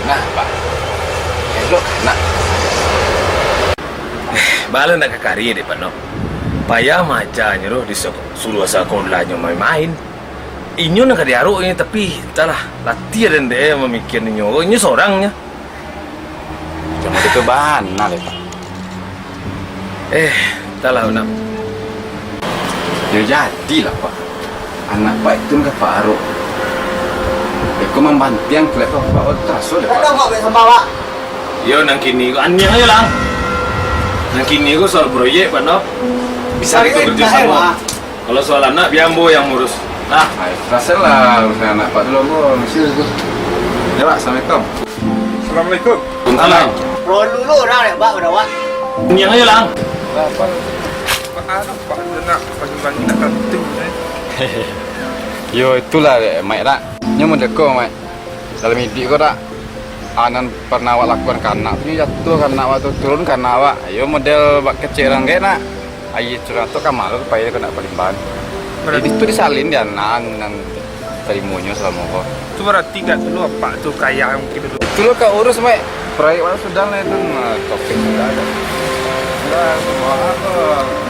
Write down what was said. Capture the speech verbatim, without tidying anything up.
Nah, Pak. Elok anak. Eh, bala nak ka kari dek Pak Nop. Payah majanyo doh, disuruah sakolahnyo main-main. Inyo nan ka diarok inyo, tapi, antahlah, latiah den dek mamikian inyo. Inyo sorang nyo. Cuma itu bana deh, Pak. Eh, antahlah, Unam. Yo jadilah, Pak. Anak Pak itu ka parok. Iko mambantiang kelek Pak, Pak. Oh, taraso deh, Pak. Ada, Pak, baik sama, Pak. Yo, nan kini ko aniang aja lah. Nan kini ko soal proyek, Pak, no. Bisa kita kerja sama. Kalau soal anak, biar ambo yang ngurus. Nah. Ai, rasalah urusan anak Pak dulu, ambo misi dulu. Ya, Pak, assalamualaikum. Assalamualaikum. Waalaikumsalam. Roh dulu dah, Pak, udah, Pak. Niang aja lah. Apa? Pak, anu, Pak, udah nak pagi-pagi nak kantin, eh. Yo, itulah, dek, Mak, dak. Nyo model ko, Mak. Dalam iduik ko, dak. Ah, nan pernah awak lakukan ka anak tu, nyo jatuah ka anak awak tu, turun ka anak awak. Yo, model bak kecek urang kek, nak. Aia curang tu ka malu, pai ko nak palimban. Berarti itu disalin di anak nan tarimonyo salamo ko. Tu berarti gak dulu apak tu kaya mungkin dulu. Itu lo ka urus, Mak. Proyek awak sudah lah itu, nah, topik sudah ada. Sudah, semua apa?